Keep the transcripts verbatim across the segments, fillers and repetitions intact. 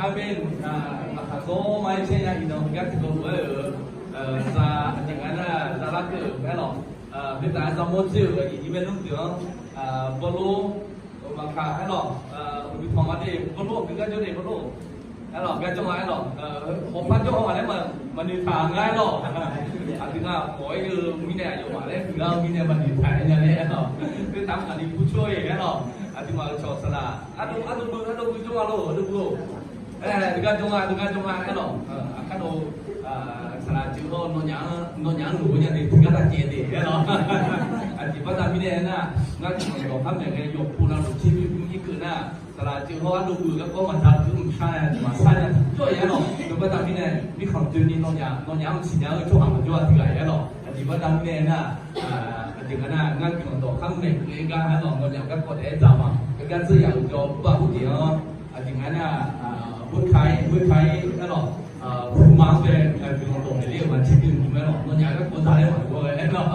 Armir, maqkaq zawr ma-aer caer nya iqnan gar tiqdawq lof-aer-euq, za aqjeq nga nar za larkeuv-eu aer lawq. Khoertav-aer za mawr dzer-euq aqjeq jir maernmr deuq-anr, bawrlor, maqkaq aer lawq, uqduq tanq ma de bawrlor, aqgeu gar jawr de bawrlor, aer lawq, gar jawr nga aer lawq, hawpar jawr haw-aq laer maqnoeq taq nga aer lawq. Aqdui nga khawf-aer yeu mirnae aqyawfmaf laer huiqlar-eu mirnae maqnoeq taq-aer nya laer aer lawq. Khoertav-anr kaqli kur cawr-eu aer lawq. Aqduimaf-euq cawq saqlaq ardov ardov beu ardov beu jawr nga lor, ardov beu-or. Aer, aqdui gar jawr nga, aqdui gar jawr nga aer lawq. Aqkar dov, saqlaq ceuv hawr nawnyaf-anr loq-eu nya de, tiqgar taq caev de aer lawq. Aqjeq baqda mirnae aernar, ngar tiqnan dawq khar maeq ngae yawqpov navluf tser bi bymr irkeuv nar, saqlaq ceuv hawr ardov beu-eu garkawv maqda dui mqshar-a, maqshar nya tiqjawr-aer aer lawq. Dov baqda mirnae, mirkhanq doeni nawnyaf, nawnyaf-anr siqnya-eu tsawrhaq maqjawr-a tiqghaq aer lawq. Aqjeq baqda mirnae aernar, aqjeq nga nar, ngar tiqnan dawq khar maeq keuv-aer gar aer lawq, nawnyaf garkawv taef-aer dzaq ma. Heugar dzeur yaf-euq jawr baqhuq jeq-anr, aqjeq nga nar, khoerka-ir khoerka-ir aer lawq, huma-anr bae, tiqnan dawq maeqler-euq ma tser bi bymr aer lawq, nawnyaf garkawv dzaq laer maqjawr-aer aer lawq.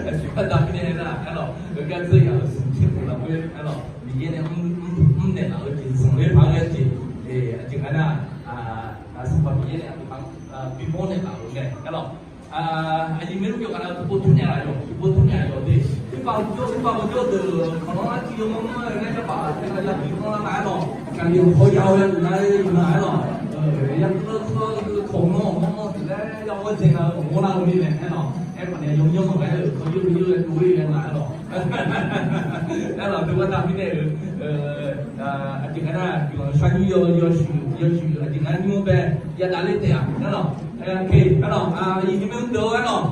Aqjeq baqda mirnae aernar aer lawq, heugar dzeur yaf-euq smq tser khof lafkhoer aer lawq, Miqyaer nae mrnaeq laf-eu jeq zanqler paq-aer ghae jeq, aqjeq nga nar, Sanqpaq Miqyaer nae aqduimaf-anr bimawr naeq laf-euq mae aer lawq. Aqyuif maernmr yawqghaq navluf tiqpov tmr naeq laf yawq, tiqpov tmr naeq yawq de. Irbav jawr, irbav jawr deuq kawqlanr arciv yawmanr manr-aer nae jabaf aqdui aqyuif-anr lar nga aer lawq. Aqyuif hawyav-eu yawduq nar-aer yawduq nar aer lawq. Yarkeuv keuv kawqlanr-awq manr-awr tiq laer yar-awr dzae nar-eu mawrlar-eu mirnae aer lawq. Aerkhawf nae yawmyanr maqghae-euq kawqyur kawqyur-aer dov-ir ghae nga aer lawq. Aer lawq, dov baqda mirnae-euq, aqjeq nga nar, guiqlanq sharnymr yaw, yawshuif, yawshuif aqjeq nga nymr-anr bae yadav ler taef-aq aer lawq. Aer lawq, aqyuif nymr deuq-eu aer lawq.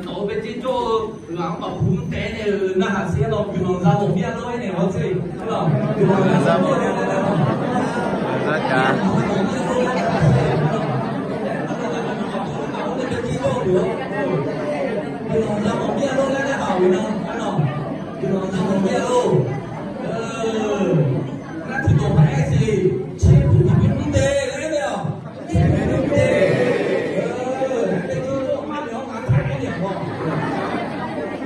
Nawq-euq bae dzer jawr-eu ghaq-anr maqpu mr taef-aer nae-euq narhaq siq aer lawq, guiqlanq za mawf mir-a lor-aer naeq hawr tser aer lawq. Guiqlanq za mawf mir-a lor-aer naeq hawr tser. Guiqlanq za mawf mir-a lor-aer nae haq-euq nar aer lawq. Guiqlanq za mawf mir-a lor. Ngar tiqdawq paq-aer siq, tser puq tiqbymr mr de laer nae-awq.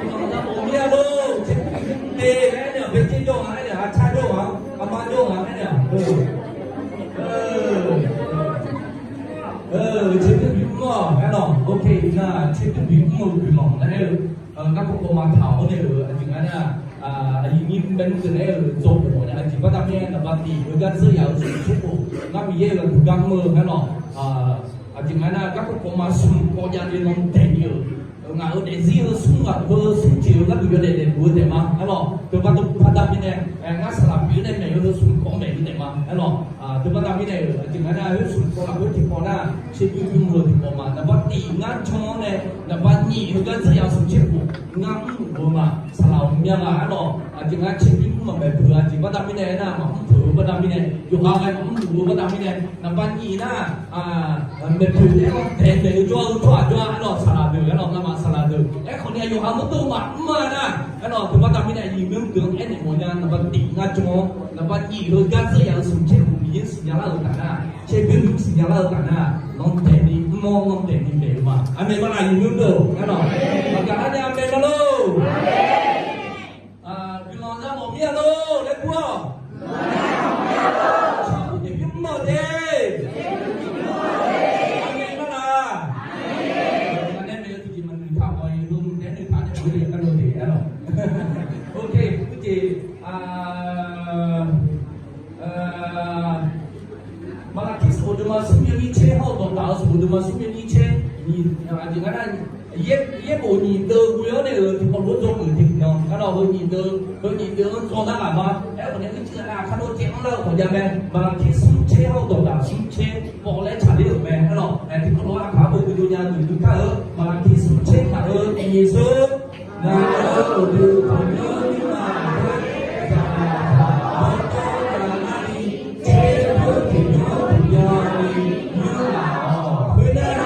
Guiqlanq za mawf mir-a lor, tser puq tiqbymr mr de laer nae-awq, bae dzer jawr nga aer nae-awq, aqcar jawr nga, aqma jawr nga aer nae-awq. Tser puq tiqbymr mr-awq aer lawq. Ok, iqnan tser puq tiqbymr mr-eu guiqlanq laer aer-eu, garkawv kawv ma taq-awr nae-euq aqjeq nga nar, aqyuif nyir bae nmr deuq naeq-aer-euq dzawgeuf mawf nya. Aqjeq baqda mirnae naqba tif-eu gar dzeur yaf-euq smq tser khof ngar Miqyaer-euq aqduigar mr-eu aer lawq. Aqjeq nga nar, garkawv kawv ma smq kawv jav ni lan daeq ni-euq, ngaq-euq daefzir heu smr ghaq heu smr jeq-eu gharduq yawdaef daefluf-eu taef ma aer lawq. Dov baqda mirnae, ngar saqlaq pyeuf-eu nae maeq-eu heu smq kawv maeq-eu taef ma aer lawq. Dov baqda mirnae-euq aqjeq nga nar, heu smq kawv lafkhoer tiqkawv nar, tser bi bymr-eu tiqkawv ma. Naqba tif ngar jan-awr nae, naqba nyif heugar dzeur yaf-eu smq tser khof ngar mrluf-eu ma. Saqlaq-euq myav ghaq aer lawq. Aqjeq nga tser bi mr maqmaeq peuq-eu aqjeq baqda mirnae aernar, maqmr peuq-eu baqda mirnae, yawqha ghae maqmr luf-eu baqda mirnae, naqba nyif nar, maeqpyeuf taef-aer-awr daeq maeq-eu jawr-eu tsawrhaq jawr-a aer lawq, saqlaq deuq aer lawq, ngamaf saqlaq deuq. Aerkhawf ni yawqha mawrdov maqmr-a nar aer lawq, dov baqda mirnae aqyuif nymr deuq-anr aernaeq mawf nya, naqba tif ngar jan-awr naqba nyif heugar dzeur yaf-eu smq tser khof Miqyaer siqnya lar-eu taf nar, tser bi mr siqnya lar-eu taf nar, landaeq ni mr-awr landaeq ni maeq-eu ma. Aqmeq ma laf, aqyuif nymr deuq aer lawq. Aqgaf lar nae aqmeq ma lor. Guiqlanq za mawf mir-a lor laer kur-awq. Tser bi mr-awq de. Aqmeq ma laf. Aqmeq ma lor. Ok, ujeq, Maqlaqkir sanqbof deuvma smr yawnyir tser hawr-eu dawqtaf-eu sanqbof deuvma smr yawnyir tser, aqjeq nga nar, yaerbof nyiq deuv ghoe-awr nae-euq tiqkawv lof-aer dzawgeuf tiqnan, aer lawq, heu nyiq deuv, heu nyiq deuv-anr dzaw nar ghaq ma. Aerkhawf nae uicuiv ghaq nar aqkar dov dzae-anr lar-eu khawf jav mae. Maqlaqkir smr tser hawr-eu dawqtaf smr tser pawv laer tsaqler-euq mae. Aer lawq, tiqkawv lof-aer aqkar bof gui dov nya duq dui kar-eu, Maqlaqkir smr tser taq-eu nyiq seur, ngaq-euq uqduq tanqnymr nymrma khoer, zaqkhav-anr dawr nya nar ni, tser khoer tiqbyan tiqbyan ni nymr laf-awq. Khoernar,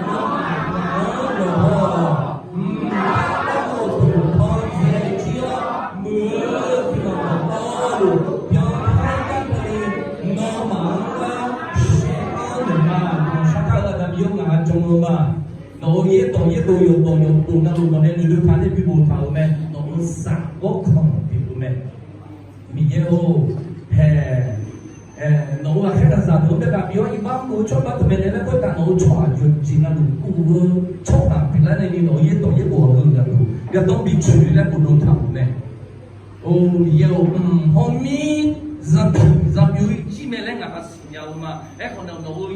nawmaf ngaq-anr lawqhaw-awq. Mqtav dawr-eu uqduq tanqdzae jir-awr, muiq-eu guiqlanq dawqtawvluf byanlar gar keuvni, nawmaf-anr lar shaer-anr naeq ma. Guiqlanq shar kar-eu aqda Miqyaer-or, ngaq-anr jan-eu ma. Nawq-euq yaerdawq yaerdov yawqdawq yawqdov navluf nawq nae noeqdov taq nae bi boftaq-euq mae. Nawq-euq zaq gawrkanq pyeuf-eu mae. Miqyaer-or, hae, nawq-euq ghaqkhaer Aqdui-anr bae ghaq bif-awr iqbax mr-eu tsawrhaq teu maeqnaeq laer khoertav nawq-euq tsawrhaq yawqjeq navluf guv-eu tsawrhaq pyeuflar nae ni nawq-euq yaerdawq yaerbof-anr heu gharduq gardanr bi tsoeq-eu laer khofdov taq-euq mae. Or, Miqyaer-or, mq hawr mir zapiq zabyov-ir jir mae laer ngaq ha siqnya-eu ma. Aerkhawf nae nawq-euq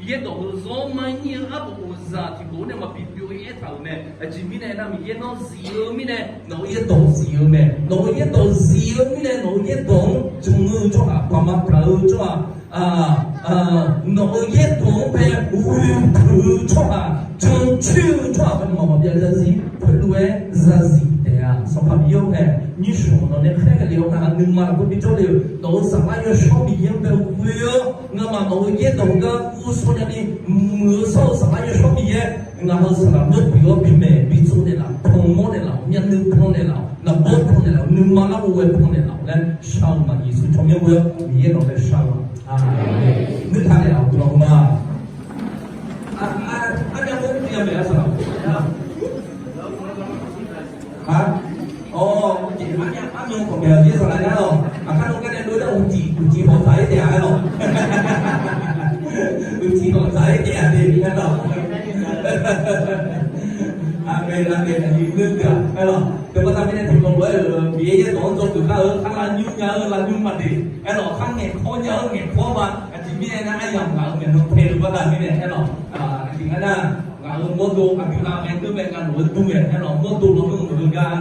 yaerdawq heu zanr maqnyir-eu arbof bof zaq tiqbof nae maqbi byov-ir aertaq-euq mae. Aqjeq mirnae nar, Miqyaer nawr zif-eu mirnae nawq-euq yaerdawq zif-eu mae. Nawq-euq yaerdawq zif-eu mirnae nawq-euq yaerdawq-anr janr-eu tsawrhaq, paqma taq-eu tsawrhaq, nawq-euq yaerdawq-anr bae ghoe peuq-eu tsawrhaq, jancoer-eu tsawrhaq, maqmaq byav zarzir khoerlof-aer zarzif taef-a. Sanqpaq Miqyaer-or, nyir shmq nawq nae khaer ghae le-awr, ngaq nuima lafkhoer bijawr le-euq nawq-euq Saflar Yawshawr Miqyaer-anr bae ghoe-awr, ngamaf nawq-euq yaerdawq gar guvshaw nyani muiq-eu shawr-eu Saflar Yawshawr Miqyaer, ngaq heu saqlaq mawr pyeuf-awr bimaeq bitsov naeqlaf, panmawr naeqlaf, myavnuiv pan naeqlaf, naqbawr pan naeqlaf, nuima larghov ghae pan naeqlaf laer shar-eu ma. Yeqsur tsawrmyanr ghoe-awr Miqyaer nawq bae shar-eu ma. Aqmeq. Nuitaq naeqlaf-euq guiqlanq ma. Armyav khoer tiqyav maeq-a saqlaq. Ar, awr, uqjeq armyav armyav kawq maeq-a jeq saqlaq nar lawq. Aqkar lo gar nae dov nar uqcif uqcif hawq dzaq-ir taef-a aer lawq. Uqcif hawq dzaq-ir taef-a de aer lawq. Aqmeq, aqmeq, aqyuif ngeur deuq-aq aer lawq. Teubaqda mirnae tiqkawv lof-aer-euq Miqyaer yaerdawq-anr dzawgeuf kar-eu khar lavnymr nya-eu lavnymr maqdeq aer lawq. Khar ngaeqkawr nya-eu ngaeqkawr ma. Aqjeq mirnae nar, aryamq ngaq-euq maeqnan pae-eu baqda mirnae aer lawq. Aqjeq nga nar, ngaq-euq mawrdo aqdui lavmae ngeur mae, ngar lof-aer dur mae aer lawq. Mawrdo lawnmr-eu gar,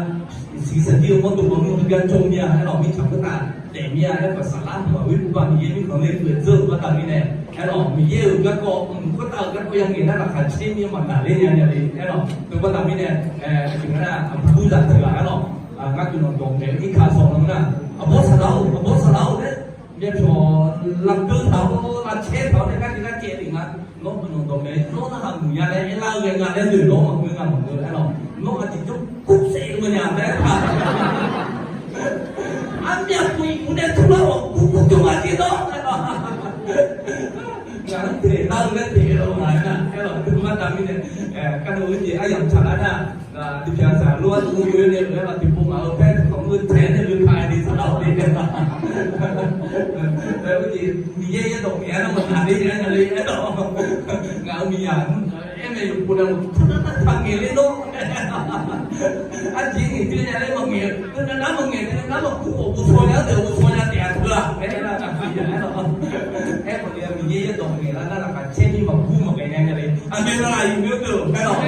siqsaqdir-eu mawrdo lawnmr-eu gar jawr mir-a aer lawq. Mirtsaq khoertav daef mir-a aer, baqsaqlar hmq-aq, ghoer pubav Miqyaer mirkhanq ler ghae dzeur-euq baqda mirnae aer lawq. Miqyaer-euq garkawv mq khoertav-euq garkawv ya ngaeq nar, laqkhaq caer mir-a maqnaq ler nya nya le aer lawq. Teubaqda mirnae, aqjeq nga nar, aqbur zaq tiq ghaq aer lawq. Ngar guiqlanq dawq maeq-eu irkaq sawq nan nar, aqbawr saqlaq-or, aqbawr saqlaq-or laer, myavpyawq lavdeuv taq-awr lavcaer taq-awr nae gar ni gar caev lef nga. Nawr guiqlanq dawq maeq-eu nawr narhaq muiq nya laer aerlar-eu ghae nga laer noeq lawr maqngeur nga maqngeur aer lawq. Nawr aqjeq jawr kur saef-eu manya laer aer-a. Armyav khof iqguv nae turlar-awq, kur kur jawr nga jeq nawr aer lawq. Ngaq-anr daeqlar-eu laer daeq-eu lawq ngaq-aer nar aer lawq. Teubaqda mirnae, kar nae-eu jeq aryamq tsaqlar nar, tiqpyaq zaq lof-aer tmr ghoe nae-euq aer lawq. Tiqpov ngaq-euq paer tiqkawv mr-eu tae nae loe ka-aer ni saqlar-awq de aer lawq. Aer-eu jeq Miqyaer yaerdawq ngaeq-a nar maqnaq ler nya nya le aer lawq. Ngaq-euq miqyaq aer mae yawqpov nae maqtaq taq ngaeq ler nawr. Aqjeq ngaeq dui nya laer maqngaeq-eu, nar maqngaeq taef-a nar maqkur khawf ghovshaw nya-anr taef ghovshaw nya taef-a teu-aq aer nar, aer khawf ni Miqyaer yaerdawq ngaeqlar nar laqkhaq caer ni maqkur maqngaeq nya nya le. Aqmeq ma laq iqmir deuq aer lawq.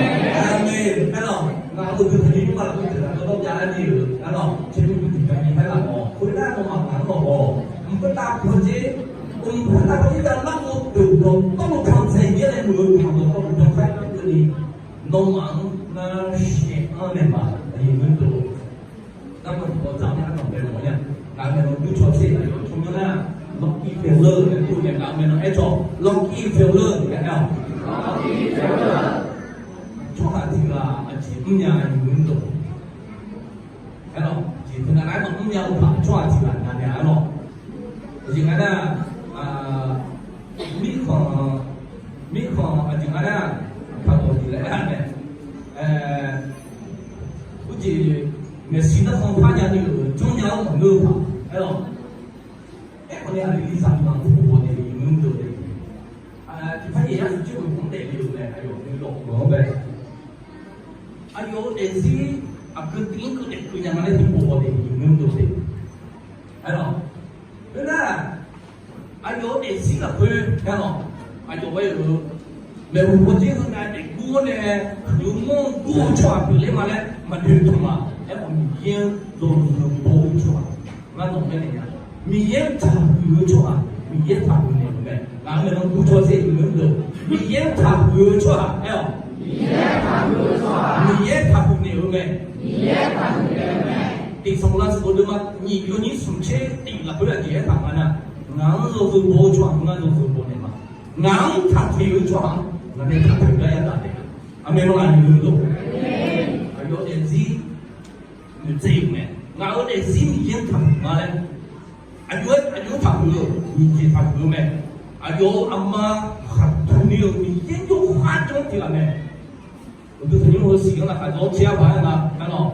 Aqmeq aer lawq. Ngaq-euq uqduq taqnyir nymr ma lafkhoer deuq lafkhoer dawrjav-aer ni-euq aer lawq. Caer ni uqduq tiqjav ni aer laf-awq. Khoernar nawmaf ngaq-anr lawq-awq. Mq khoertav pawqdzer, mq khoertav pawqdzer jav larghov deuq dawqtawvluf tanqtsaeq-ir nae muiq-eu dawqtawvluf janrkhaer keuvni, nawmaf-anr ngar shaev-anr naeq ma. Aqyuif ngeur deuq, ngar maqtiqkawv dzaq-anr nar nawq bae mawf-awr nya. Ngaq-euq maeqnan dur caw tser aqyawf tsawrmyanr nar, lucky failure laer kur nae ngaq-euq maeqnan aer caw, lucky failure laer aer-awq. Tsawrhaq tiq ghaq aqjeq mrnya-eu ngeur deuq. Aer lawq, jeq teunav nar maqmr nya-eu paq tsawrhaq tiq ghaq navnae aer lawq. Aqjeq nga nar, mirkhanq, mirkhanq aqjeq nga nar, aqkaq dawq jeq laer aer-a mae. Urjeq, maeqshi narkhan par nya ni-euq janrnya-anr maqngeur-eu paq aer lawq. Aerkhawf ni aqli zaq maqngeur-eu paq nae iqnymr deuq nae, tiqpar yaeq yar-eu jir-euq mr daefle-euq mae. Aqyawf nuilawq-anr bae aqyawf-euq daefzir aqgeu tiv-anr keuv daef keuv nya nga laer tiqpov haw nae iqnymr deuq nae aer lawq. Khoernar, aqyawf-euq daefzir lafkhoer aer lawq, aqyawf-aer-euq maeqhu paw dzer heunav daefgur-awr nae huiq-eu mawr-eu gur-eu tsawrhaq pyeufler ma laer maqnoeq taq ma. Aerkhawf Miqyaer-anr yawzeu baw-eu tsawrhaq ngar nawq-anr aernaeq nya. Miqyaer-anr taqhuiq-eu tsawrhaq Miqyaer taqhuiq naeq-euq mae. Ngaq-euq maeqnan dur caw tser iqnymr deuq, Miqyaer-anr taqhuiq-eu tsawrhaq aer-awq. Miqyaer taqhuiq naeq-euq mae. Tiqsanqlav sanqbof deuvma nyiq yawnyir smq tser tif lafkhoer aqjeq aertaq nga nar, ngaq-anr yawzeu baw-eu tsawrhaq ngar yawzeu baw naeq ma. Ngaq-anr taqhuiq-eu tsawrhaq-anr ngaq nae taqhuiq gar yadaq taef-a. Aqmeq ma laq iqnymr deuq. Aqyawf-euq daefzir noeqtsaev-euq mae. Ngaq-euq daefzir Miqyaer-anr taqhuiq ma laer, aqjox-aer aqjox-aer taqhuiq-eu, nyiq jeq taqhuiq-eu mae. Aqyawf-euq aqma khaqduq ni-euq Miqyaer jawrkhar jawr tiq ghaq mae. Uqduq tanqnymr heu siq-anr laqkhaq zawr tser-ar paq-aer nga aer lawq.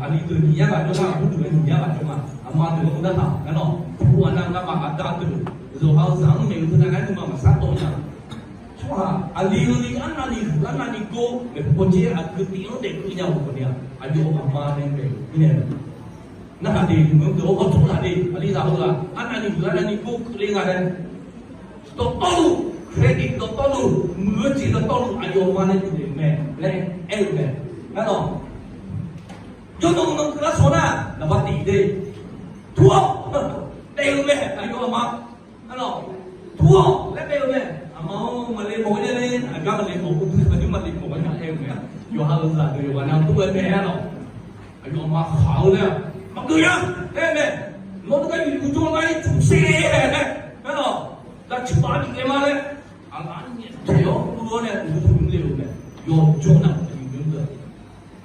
Aqli deuq nyiq yar ghaq jawr nga, aqbur deuq-aer nyiq yar ghaq jawr nga, aqma deuq-anr narhaq aer lawq. Pu aqnav ngamaf aqda deuq, yawqha-eu zaq-anr maeq-eu teunav nar nuima maqsar tawv nya. Tsawrhaq aqli-eu ni arnavni huiq arnavni gor maeqhu pawdzer aqgeu tif-anr daefkeuv nya-euq khawf ni-aq, aqyawf aqma nae maeq-euq mirnae, narhaq de, meuq-eu deuq-awr hawtsov laf de, aqli zaq-eu ghaq arnavni huiq arnavni gor keuvle nga laer, dawqtawvluf, credit dawqtawvluf, muiq-eu jeq dawqtawvluf aqyawf aqma nae bifnaeq-euq mae laer aer-eu mae. Aerlawq, jawrnan nan keuvlar shawr nar, naqba tif de, tur-awr, daef-eu mae aqyawf aqma. Aerlawq, tur-awr laer aer-eu mae. Aqma-anr maqle mawf-aer ler, aqgar maqle mawf-eu, aqnyir maqle mawf-aer nya aer-eu mae. Yawqha-euq zaqdeuq yawqghaq nav tur-aer mae aerlawq. Aqyawf aqma khaq-eu laer-aq, maqgeuf nya aer-eu mae. Nawr teugar yuf jawr nar-ir tmq ser-aer aer-awq. Aqda ciqpaf bif ghae ma laer, aqlaf-anr nyaeftaeq-awr ur-awr nae uqduq tanqnymr le-euq mae. Yawqjawr navmaqtaq yuf nymr deuq,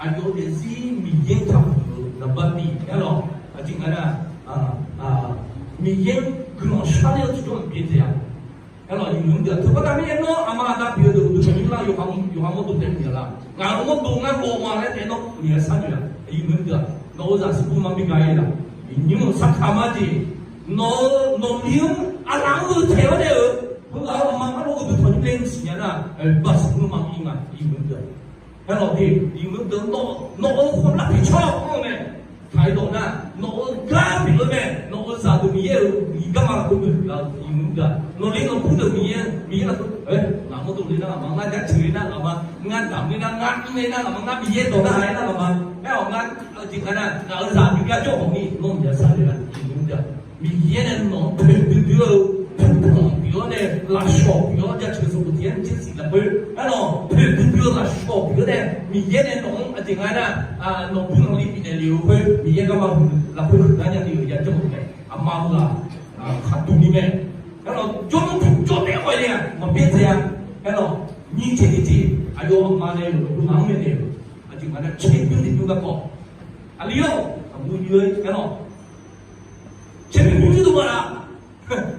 aqyawf-euq daefzir Miqyaer taqhuiq-eu naqba bif aerlawq. Aqjeq nga nar, Miqyaer guiqlanq sharler-eu tiqjawr maqbyav taef-a. Aerlawq, yuf nymr deuq-aq, teubaqda mirnae nawr aqma aqda pyeuf-eu deuq uqduq tanqnymr lar, yawqha mawrdo taef-aer maqya la. Ngaq-euq mawrdo ngar ghawv ma laer taef-aer nawr uqni-aer sharnoeq-a. Yuf nymr deuq-aq, nawq-euq zaqsiq bur ma bi ga-ir laf, iqnymr-euq sarkaq ma jeq, nawq-eu nawqli-anr aqlaf-anr gheutaeq-awr nae-euq, heughaq-euq aqma ngar nawr uqduq tanqnymr le-eu siqnya nar, basiq nmr ma ir nga, yuf nymr deuq-aq. Aerlawq de, yuf nymr deuq-aq, nawq-euq khawvlar tiqcawr-anr mae. Taq-ir dawq nar, nawq-euq gar pyeuf-eu mae, nawq-euq zaqdeuq Miqyaer-euq iqgar ma lafkhoer gui-eu, yuf nymr deuq-aq, nawqle nawqbur deuq Miqyaer, Miqyaer lafkhoer, ngaq mawrdo le nar ngaq ma, ngar jaceuq le nar ngaq ma, ngar damq le nar ngar mr le nar ngaq ma, ngar Miqyaer dawq nar haq-aer nar ngaq ma, aer-awq ngar, aqjeq nga nar ngaq-euq zaq bi gar jawr hawq ni nawr maqya sharnoeq-a, yuf nymr deuq-aq. Miqyaer nae nawq-anr poeqdui dui-eu, puqtanq pyeuf-awr nae lafshawq pyeuf-awr jaceuq sanqbof tiq-anr caer siq lafkhoer aerlawq, poeqdui dui-eu lafshawq pyeuf-awr nae Miqyaer nae nawq-anr aqjeq nga nar, nawq bur nawq li bifnaeq lef-eu khoer Miqyaer garma huiq lafkhoer huiqlar nya ni-euq ya janr-eu mae. Aqma-eu ghaq khaqduq ni mae. Aerlawq, jawrnan tiqjawr taef-aer khawf le-aq maqbyav taef-a. Aerlawq, nyiq jeq tiqjeq aqyawf aqma nae-euq uqduq ngaq-anr maeqnaeq-euq, aqjeq nga nar tserbymr tiqbymr garkawv, aqli-awr aqmur yur-aer aerlawq, tserbymr yurdov maqlaf,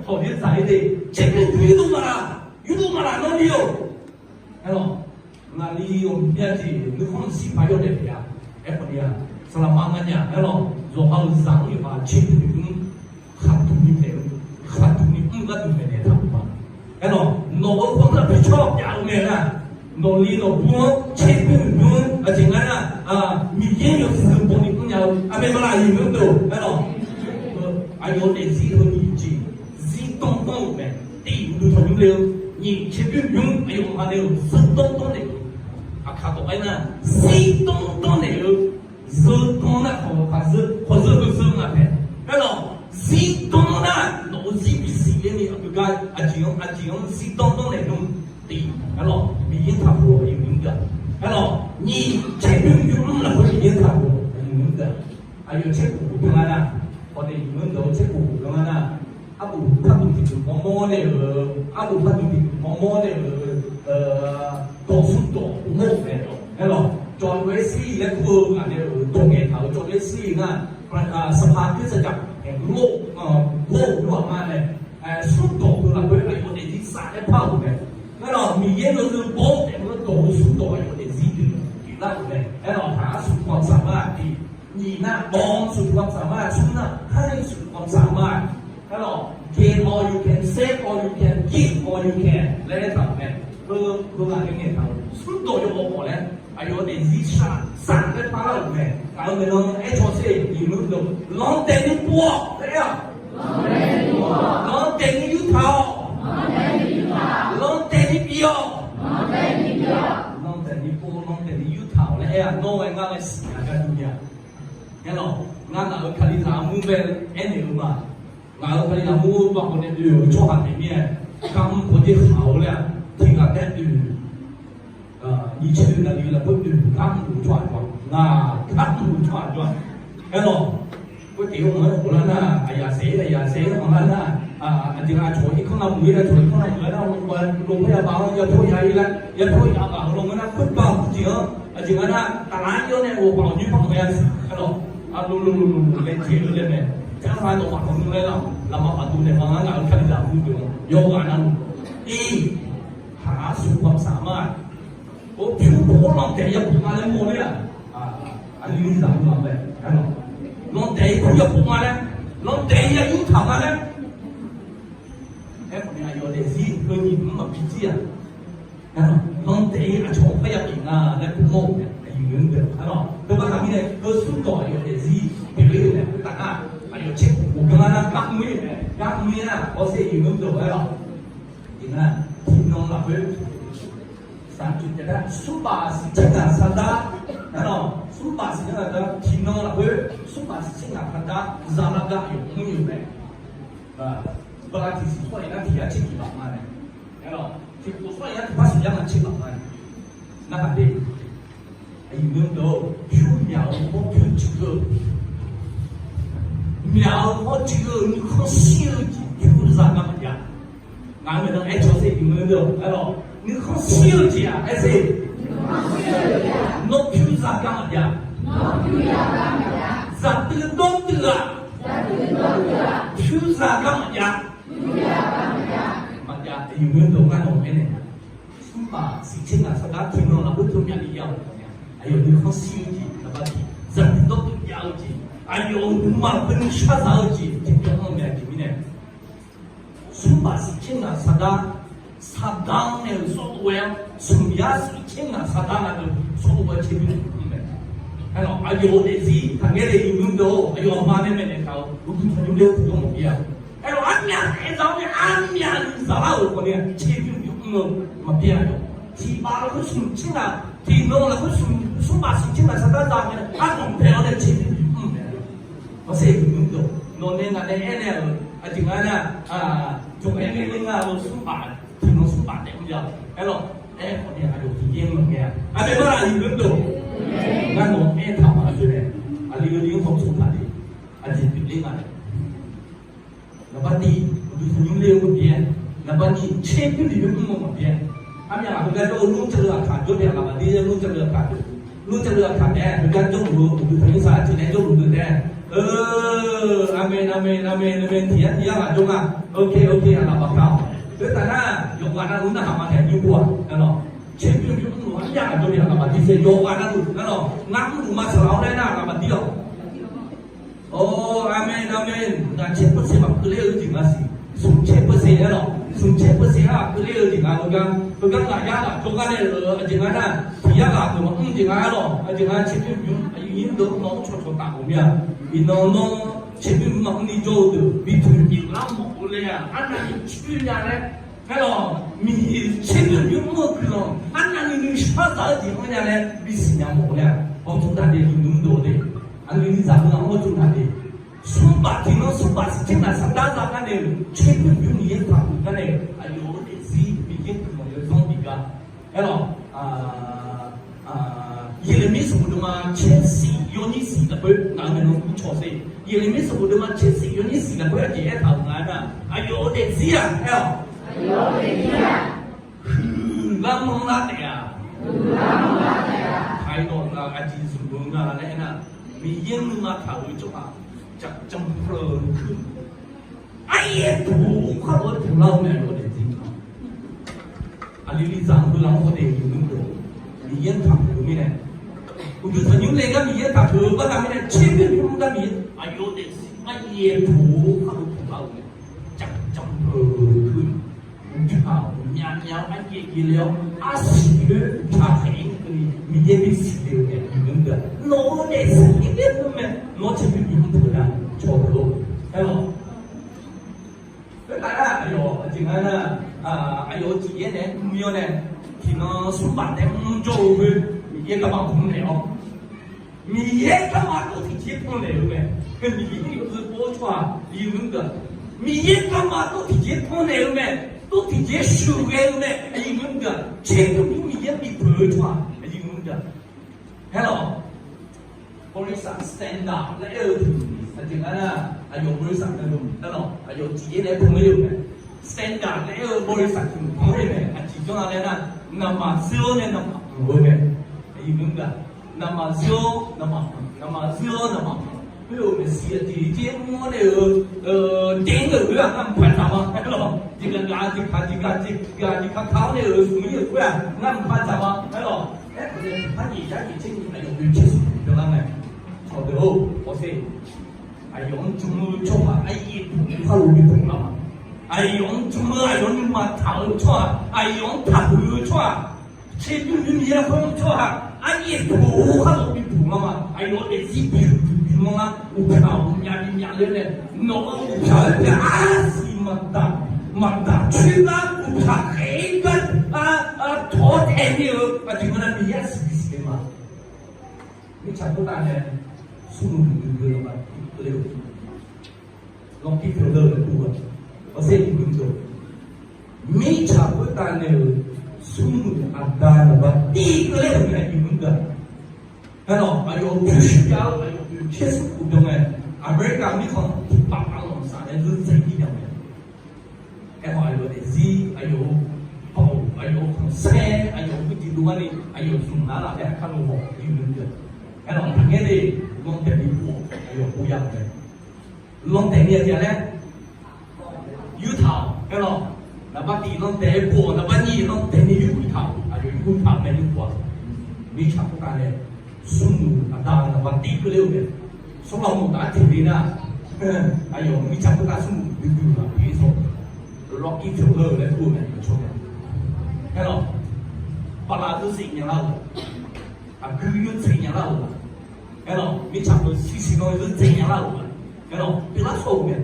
hawq-ir zaq-ir de, tserbymr yurdov maqlaf, yurdov maqlaf nawr li-awq. Aerlawq, ngaqli-awq myav jeq nuikhanr maqshir paq yawdaef taef-a. Aerkhawf ni-aq, saqlaqma nganyaf aerlawq, yawqha-euq zaq-anr yawqghaq tserbymr tiqbymr khaqduq ni taef-eu, khaqduq ni mr gharduq maeqnaeq taq-euq ma. Aerlawq, nawq-euq khawvlar tiqcawr jav-eu mae nar, nawqli nawqbur-anr tserbymr tiqbymr aqjeq nga nar, Miqyaer yawshuif bawni mrnya-eu aqmaeq maqlaf, yuf nymr deuq-or. Aerlawq, aqyawf-euq daefzir heuni jeq zir danr danr-euq mae. Tiq, uqduq tanqnymr le-eu. Nyiq, tserbymr tiqbymr aqyawf aqma nae-euq zir danr danr naeq-eu, aqkaq dawq aer nar, zir danr danr naeq-eu, zir danr nar khawf, khawf zir heu zir nga taef. Aerlawq, zir danr nar nawq-euq zir bisiq ler ni aqgeu gar aqjeq-anr aqjeq-anr zir danr danr naeq nmr. Tiq, aerlawq Miqyaer taqhuiq-awq, yuf nymr deuq-aq. Aerlawq nyiq, tserbymr tiqbymr mr lafkhoer Miqyaer taqhuiq-awq, yuf nymr deuq-aq. Aqyawf tserkhof khof byan nga nar, hawq nae yuf nymr deuq-awr tserkhof khof byan nga nar, arbof pardmq tiqdmq mawrmawr naeq-euq, arbof pardmq tiqdmq mawrmawr naeq-euq, dawq smr dawq mawr-euq mae. Aerlawq, cawv lof-aer shir-iq laer kur-eu ngaq nae-euq dawq ngaeqtaq-euq cawv lof-aer shir-iq nar, saqpaq keuv saqjaq, gor-euq yawqha ma nae, smr dawq heu lafkhoer aqyawf daefzir saf-aer par-euq mae. Aerlawq Miqyaer yawzeu baw-awr taef-aer dawq-eu smr dawq aqyawf daefzir dui pyeuflar-euq mae. Aerlawq taq arsu kawv saq mar-aq tiq, nyiq nar บอล arsu kawv saq mar-aq, smr nar ให้ arsu kawv saq mar-aq. Aerlawq, gain all you can, save all you can, give all you can laer aertaq-euq mae. Heu, heu ghaq nae ngaeqtaq-euq smr dawq yawbaw khawf laer aqyawf daefzir saf, saf-aer parlar-euq mae. Ngaq-euq maeqnan aer caw sher, iqnmr deuq lanq taef ni pov-awq laer aer-aq, lanq taef ni yurtaq-awq, lanq taef ni bi-awq, lanq taef ni pov, lanq taef ni yurtaq-awq laer aer-aq, nawr ghae ngar ghae siqnya gar dur nya. Aerlawq, ngar ngaq-euq Kalizaq armur bae aernaeq-eu ma. Ngaq-euq Kalizaq armur-eu baqkhawf nae oe-euq tsawrhaq taef mir-aer, garmr pawdzer khaq-eu laer-aq, tiq ghaq taef oe-euq, nyiq tser oe navluf lafkhoer oe-euq garmr-euq tsawrhaq jawr-a, ngaq garmr-euq tsawrhaq jawr-a. Aerlawq, khoer tiq-awr maqaer ghoflar nar, aqyaf saef-ir aqyaf saef-ir maqlar nar, aqjeq nga cawq irkanr lavmuiq-ir nar, cawq irkanr lavmuiq-aer nar, lov khoer yabaf-anr yapyawr ya-ir laer, yapyawr yabaf-euq lawnmr nar, khoerbav-eu jeq-anr aqjeq nga nar, taqlaq-aer yawr nae ghofpaf-awq nymr par maqya siq. Aerlawq, aqlo lo lo lo lo laer jeq-eu laer mae. Jarma dawqpaf tanqnymr laer lar, lafma paqdu nae ma ngar ngaq-euq Kalizaq armur deuq-anr yawqghaq navluf, ir, taq arsu kawv saq mar-aq, or pyur pov lanq taef yabuq nga laer mawr ler-aq, aqli zaq mr-a mae. Aerlawq, lanq taef-ir pyur yabuq nga laer, Lanq daef-ir ya yurtaq nga laer. Aerkhawf ni aqyawf daefzir heunyiq mr maqbi jir-aq, lanq daef-ir aqcawq-anr par ya pyeuf nga laer kur mawr-euq mae. Aqyuif nymr deuq-aq, teubaqda mirnae heu smrdawq aqyawf daefzir pyeuf-ir-euq mae. Khoertav nar, aqyawf caerkhof khof ganr lar nar gar mr-ir-euq mae. Gar mr-ir nar, hawsher aqyuif nymr deuq-aq aer-awq. Iqnan, tiqnan lafkhoer, saqcoq taef-aer smrbaq siqtser ngaq saqdar, aer-awq, smrbaq siqtser ngaq saqdar, tiqnan lafkhoer smrbaq siqtser ngaq saqdar zalar gar aqyawf mr-ir-euq mae. Bala tiqsiq sawr-iq nar tiq yar tser tiq baf ma nae, aer-awq, tiqkhof sawr-iq nar tiqpar siq yar ma tser baf ma nae, narhaq de. Aqyuif nymr deuq-or, pyur myaq-eu hawr pyur tiq-eu, myaq-eu hawr tiq-eu nuikhanr shir-eu jeq pyur zagar maqjav. Ngaq-euq maeqnan aer cawq sher aqyuif nymr deuq-or, aer-awq, nuikhanr shir-eu jeq-aq aer sher, nawr pyur zagar maqjav. Zaqdui dawrduiv-aq, pyur zagar maqjav. Maqjav. Aqyuif nymr deuq ngar nawq-anr aernaeq, smrbaq siqtser ngaq saqdar tiqnan lafkhoer teu myavni ya-awq. Aqyawf nuikhanr shir-eu jeq, zaqdui dawrduiv jav-eu jeq, aqyawf-euq nuima-euq nuishar zaq-eu jeq tiqbyan anr-eu mae. Aqjeq mirnae, smrbaq siqtser ngaq saqdar, saqdar-anr nae-euq sawrdov-aer-awr, smq yar siqtser ngaq saqdar navluf sawrdov-aer tserbymr mr mae. Aer-awq, aqyawf-euq daefzir taqngaer le, aqyuif nymr deuq-or, aqyawf aqma nae maeqnaeq taq-eu uqduq tanqnymr ler-eu tiqjawr maqbi-a. Aer-awq, armyaq aerza-awr nae armyaq ni zaqlar-euq khawf ni tserbymr bymr mr-eu maqbi-a. Tiqbaf lafkhoer smq tser ngaq, tiqnan lafkhoer smq, smrbaq siqtser ngaq saqdar za mae, ardanq bae-awr nae tserbymr bymr mr mae. Hawsher aqyuif nymr deuq, nawq nae ngaq nae aernaeq-euq aqjeq nga nar, jawq aer ngae ler nga-eu smrbaq, tiqnan smrbaq taef mr jav-eu aer-awq. Aerkhawf ni aqyawf tiqyaer mr ngae-a. Aqmeq ma aqyuif nymr deuq, ngar nawq-anr aertaq-euq maqghoe nae, aqli-eu li-anr hawtsov taq de. Aqjeq pyeufler nga nae, naqbar tiq, uqduq tanqnymr ler-eu maqbi-aer, naqbar nyiq tserbymr bymr mr-eu maqbi-aer. Armyaq heugar jawr-eu lmr cavleu aqkaq jawr taef-a, naqbar dir-aer lmr cavleu aqkaq deuq, lmr cavleu aqkaq taef-aer heugar jawrluf-eu uqduq tanqnymr sar-aq tiqnae jawrluf deuq taef-aer. Aqmeq, aqmeq, aqmeq, aqmeq, tiq yar tiq yar ghaq jawr nga. Ok, ok, aqlaf baqka-awq. Khoertav nar, yawqghaq navluf narhaq ma taef nymr bo-aq, aer-awq. Tserbymr bymr mr-euq armyaq ghaq jawr taef-a, naqbar dir-aer yawqghaq navluf, aer-awq. Ngar mrluf ma saqlaq-awr laer nar, naqbar dir-awq. Or, aqmeq, aqmeq. Ngaq tser percent maqkeuv ler-eu jeq nga siq. Smq tser percent aer-awq. Smq tser percent-aq keuv ler-eu jeq nga. Heugar, heugar ngaq yar ghaq jawrgar nae-euq aqjeq nga nar, tiq yar ghaq deuq maqmr jeq nga aer-awq. Aqjeq nga tserbymr bymr, aqyuif nymr deuq nawr cawqcawq taf ghawqmya. Iqnan nawr tserbymr bymr maqmr ni jawr-eu deuq bi toeq pyeuflar mawf-eu laer-aq, arnavni coer nya laer aer-awq. Miqyaer tserbymr bymr mr-eu guiqlanq arnavni nuishar zaq-eu jeq anr nya laer bisiq nya mawf-eu laer-aq, hawtsov taq de, aqyuif nymr deuq de. Aqli ni zaq-eu ghaq-anr hawtsov taq de. Smrbaq tiqnan smrbaq siqtser ngaq saqdar za gar nae-euq tserbymr bymr Miqyaer taqhuiq gar nae-euq aqyawf-euq daefzir Miqyaer guiqlanq yawzanr bif gar. Aer-awq, Yeqlaqmir sanqbof deuvma tser siq yawnyir siq lafkhoer ngaq-euq maeqnan kur cawq sher. Yeqlaqmir sanqbof deuvma tser siq yawnyir siq lafkhoer aqjeq aertaq-euq nga aernar, aqyawf-euq daefzir-aq aer-awq, huiqlar manrlar taef-a. Taqdawq aqjeq zmq-eu nga laer aernar, Miqyaer nuima taq-euq tsawrhaq janrpeuq-eu kuir, aryaer puq-eu khar-eu puqlar-eu mae, aqyawf daefzir. Aqli li zaq-anr heular-anr hawdaef yuf nmr-eu, Miqyaer-anr taqpuq-eu mirnae, uqduq tanqnymr le gar Miqyaer taqpuq-eu baqda mirnae, tserbymr bymr gar Miqyaer, aqyawf daefzir aryaer puq-eu khar-eu puqlar-eu mae. Janrpeuq-eu kuir, uqduq-aq myavmyav-awr aryaer yaerle-awr arsiq khoer uqtaf khaeq-ir keuvni Miqyaer bisiq le-eu mae. Yuf nmr deuq-aq nawq-eu daefzir yaerle-eu mae. Nawr tserbymr bymr taq-eu nar cawq deuq-or, aer-awq. Khoertav nar aqyawf aqjeq nga nar, aqyawf-euq tiq yaer nae mr-awr nae, tiqnan smrbaq taef mr jawr-eu khoer Miqyaer garma mr naeq-awr, Miqyaer garma tov tiqjeq pannaeq-eu mae. Heu Miqyaer-euq pov-eu tsawrhaq yuf nmr deuq-aq, Miqyaer garma tov tiqjeq pannaeq-eu mae. Tov tiqjeq sheuqghae-eu mae. Aqyuif nmr deuq-aq, tserbymr bymr Miqyaer bipeuq-eu tsawrhaq aqyuif nmr deuq-aq, aer-awq. บริษัท Standard laer aer-eu tiq, aqjeq nga nar, aqyawf บริษัท navluf aer-awq, aqyawf tiq yaer nae panmaer-eu mae. Standard laer aer-eu บริษัท tiq mq panmaer-eu mae. Aqjeq janr-a laer nar, naqmaq zeur-awr nae naqmaq mq-eu mae. Aqyuif nmr deuq-aq, naqmaq zeur-awr naqmaq mq, naqmaq zeur-awr naqmaq mq. Khoer-euq maeqshi aqjeq jeq mr-awr nae-euq, daef-eu khoer-aq ngar mqpaq dzaq ma aer-awq. Jeqgaq gaq jeqkaq jeqgaq jeqgaq jeqkaq kaq-awr nae-euq smq-ir-euq khoer-aq ngar mqpaq dzaq ma aer-awq. Aerkhawf nae tiqpar nyiq jar nyiq tser nyiq aqyawf oe tser smq byanlar mae. Cawq deuq-or, hawsher. Aqyawf-anr jan-eu tsawrhaq aryaer puq-eu khar lof bi puq lar ma. Aqyawf-anr jan-eu, aqyawf nuima taq-eu tsawrhaq, aqyawf-anr taqhuiq-eu tsawrhaq, tserbymr nymr yaer khoer-eu tsawrhaq aryaer puq-eu khar lof bi puq lar ma. Aqyawf daefzir bi huiq bi manr lar, uqpyaq ghawqmya bi myav ler nae, nawq-euq uqpyaq-aer pyav arsiq maqdaq, maqdaq coer lar, uqpyaq khaeq-aer gar tawq-awr taev ni-eu aqjeq nga nar, Miqyaer arsiq bi siqle ma. Mirtsaq khoertav nae smrmuiq duidui-eu laqma tiv keuvle-eu, Lucky Fellow laer kur-eu, hawsher iqmuiq deuq, mirtsaq khoertav nae-euq smrmuiq aqda laqma tiv keuvle-eu mae, iqmuiq deuq. Aerlawq, aqyawf-euq pyurshuir jav-eu aqyawf-euq caer smrkhof byan mae. America mirkhanq tiqpav pavlanq saf nae zeur dzaeq-ir nya mae. Aerkhawf aqyawf daefzir, aqyawf-euq baoq, aqyawf-euq khanqsaer, aqyawf-euq guiqdiq dov-ar ni aqyawf zmq nar laf laer aqkar lo hawq iqmuiq deuq. Aerlawq, taqngaer de, lanr taef ni pov-awq, aqyawf pov ya mae. Lanr taef ni aqjeq laer yurtaq-awq. Aerlawq, naqbar tiv lanr taef-aer pov-awq, naqbar nyiq lanr taef ni yurtaq-awq, aqyawf yurtaq mae yurpov-aq. Mirtsaq khoertav nae smrmuiq aqda naqbar tiv keuvle-eu mae. Smrmuiq maqdaq tiqle nar, aqyawf mirtsaq khoertav smrmuiq duidui-eu laf pyeuf-ir sawr, Lucky Fellow laer kur-eu mae, aqcawq mae. Aerlawq, bala zeur dzaeq nya lar-euq, aqgui yur dzaeq nya lar-euq, aerlawq, mirtsaq khoer siqsiq nan zeur dzaeq nya lar-euq, aerlawq, pyeuflar sawr-euq mae.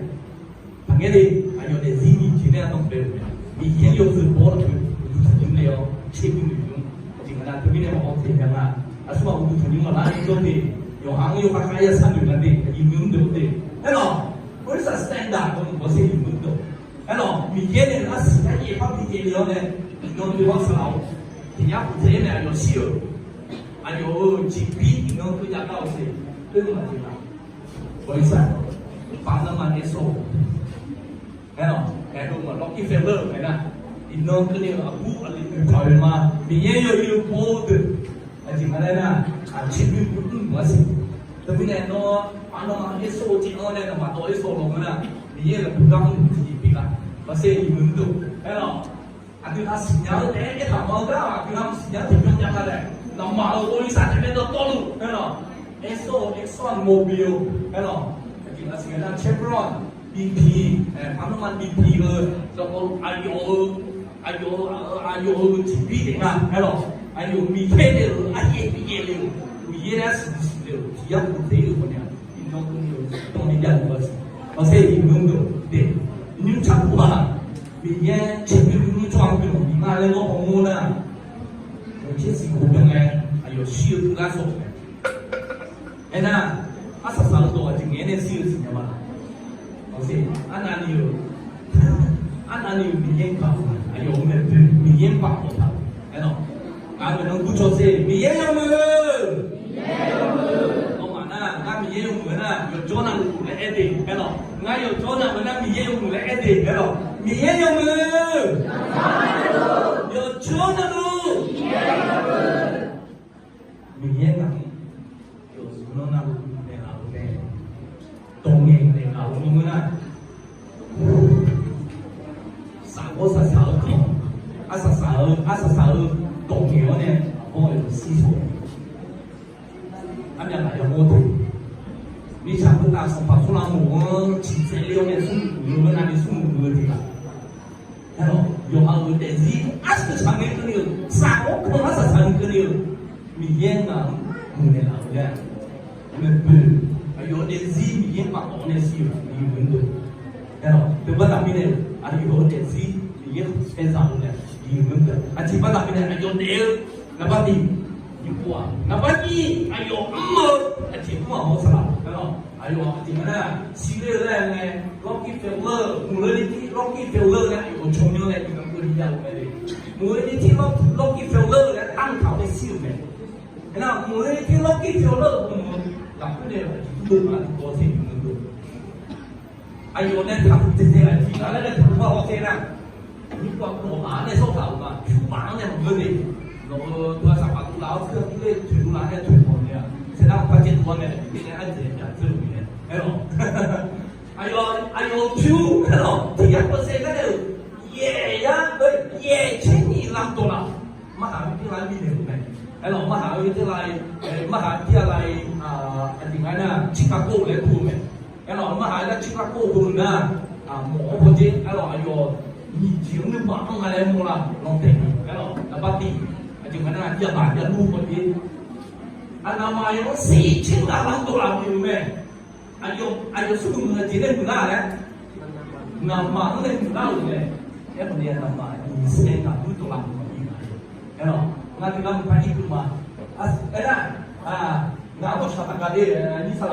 Taqngaer de, aqyawf daefzir nyiq jeq nae ardanq bae-euq mae. Miqyaer yawzeu baw-awr lafkhoer uqduq tanqnymr le-awr tserbymr noeqnymr, aqjeq nga nar teumirnae maqhaw teq nya nga. Aqsurghaq uqduq tanqnymr maqlar ni dawr de, yawqha-anr yawkhav khav ya sharnoeq nga de, iqmuiq mr deuq-eu de. Aerlawq, บริษัท standard dawq mq bawsher iqmuiq mr deuq. Aerlawq, Miqyaer nae arsiq-aer yaeq par bi yaeq le-awr nae, iqnan dov-awr saqlaq-awr, tiq nyar khof tsaev-aer nae aqyawf shir-euq, aqyawf-euq jeqbir iqnan keuv jav gar-awq siq, khoer maqjeq nga. บริษัท Panama Exxon, aerlawq, aer-eu maq Lucky Fellow-eu mae nar, iqnan keuvni-euq aqbur aqli noeqtaq-eu ma. Miqyaer yawzeu baw-eu deuq, aqjeq nga laer nar, aqtser nymr mr mq-a siq. Teumirnae nawr Panama Exxon-eu jeq-anr nae nawmaf dawv Exxon lawq ngeur nar, Miqyaer-euq lafkhoer gar mr-eu tiqjeq pyeuf-a. Hawsher iqmuiq mr deuq, aerlawq, aqdui ghaq siqnya-eu taef-aer aertaq ma-eu gar, aqdui ghaq mr siqnya-eu tiqbyan jav nga laer, nawmaf-euq บริษัท taef mae dawqtawvluf, aerlawq, Exxon, Exxon Mobil, aerlawq, aqjeq nga siq-aer nar Chevron, BP, Panama BP-eu dawqtawvluf aqyawf-eu, aqyawf-eu, aqyawf-euq jeqbir taef nga, aerlawq, aqyawf Miqyaer nae-euq aryaer bi yaeq le-euq, Miqyaer nae arsiq bi siqle-euq tiq yar khof tsaev-ir-euq khawf ni-aq, iqnan keuvni-eu dawq ni jav-eu-a siq. Hawsher iqmuiq mr deuq de, nymr tsaq khof-aq, Miqyaer tserbymr nymr tsawrhaq-anr guiqlanq bif ma laer nawr hawmawr nar, tser siq khof byan ngae, aqyawf shir-eu teugar sawq-eu mae. Aernar, arsaq saq-eu dawq aqjeq ngaeq-aer nae shir-eu siqnya ma. Hawsher, arnavni-euq, arnavni-euq Miqyaer-anr baoq-eu, aqyawf-euq maeqboe Miqyaer-anr baoq-eu taq-eu. Aerlawq, ngaq-euq maeqnan gurcawq sher, Miqyaer yawmuiq-eu. Nawmaf nar, ngar Miqyaer yawmuiq-eu nar, yawqjawr navluf laer aer de, aerlawq. Ngar yawqjawr navluf nar Miqyaer yawmuiq laer aer de, aerlawq. Miqyaer yawmuiq-eu. Yawqjawr navluf. Miqyaer ngaq-anr yawqjawr navluf naeqlaf-eu mae. Dawq ngaeq naeqlaf-eu maqngeur nar, saqghawr saqsaq-eu khanq, arsaq saq-eu, arsaq saq-eu dawq ngaeq-awr nae aqbawr-eu yawshir shawr-eu, armyav laf yamawr de. Mirtsaq khoertav sanqpaq Sorlar mawf-anr ciqtsaev ler-awr nae smrmuiq muiq-eu ngar ni smrmuiq muiq-eu tiq ghaq. Aerlawq, yawqha-euq daefzir arsaq saq ngae keuvni-euq, saqghawr khanq arsaq saq ngae keuvni-euq, Miqyaer ngaq-anr muiqnaeq laf-eu laer-aq, maeqboe, aqyawf daefzir Miqyaer pav tawf nae shir-euq iqmuiq mr deuq. Aerlawq, teubaqda mirnae, aqyawf-euq daefzir Miqyaer khanqsaer za-eu nae iqmuiq mr deuq. Aqjeq baqda mirnae aqyawf daef-eu naqbar tiv nymr pov-aq, naqbar nyiq aqyawf mr-eu, aqjeq mr-aq hawr saqlaq. Aerlawq, aqyawf aqjeq nga nar, shir ler-eu laer ngae, Lucky Fellow, muiq-eu ni tir Lucky Fellow laer aqyawf cawmyanr laer iqnan keuvni jav-eu mae le. Muiq-eu ni tir Lucky Fellow laer armq taq-awr nae shir-euq mae. Aernar, muiq-eu ni tir Lucky Fellow-eu mr-eu lafkhoer nae aqjeq mr dov ma tiqkawv te iqmuiq dov. Aqyawf nae taqhuiq taeqtaeq aqjeq nga laer nae taqhuiq-a hawsher nar, nymr pov-aq, nawmaf-anr nae sawr taq-euq ma, pyur paf-anr nae maqngeur de. Nawq-euq dawq-a saqpaq dovlaf-awr tser-awr tir ler toeq dovlaf-anr nae toeq mawf ni-a, saernar-anr par caev dov-awr nae aqjeq mirnae arjaeq myav dzeur-euq mirnae. Aerlawq, aqyawf, aqyawf-euq pyur, aerlawq, tiq yar percent gar nae-euq, yaeq yar, yaeq tser nyiq lam dawqlaf, marhaq-eu tirlav-aer bifnaeq-euq mae. Aerlawq, marhaq-eu tirlav, marhaq-eu tirlav, aqjeq nga nar, cirkaq kov laer kur-eu mae. Aerlawq, ngar haq-aer nar cirkar kov-eu nar, mawf-awr pawdzer aerlawq, aqyawf nyiq jeq-anr nuima-anr nga laer mawr la lanq taef-a aerlawq, naqbar tiq, aqjeq nga nar yabaq yalur pawdzer. Aqnavmaf yawf-anr sir caer lar lar dovlaf-eu mae. Aqyawf smrmuiq aqjeq laer muiqlar laer, ngamaf-anr laer muiqlar-euq mae. Aerkhawf ni aqnavmaf nyiq saev ngaq mr dovlaf-eu maqbi-a. Aerlawq, ngar tiq lar maqpar ir dov ma. Aernar, ngaq-anr dawqshaq taf gaq le, nyiq saqlaq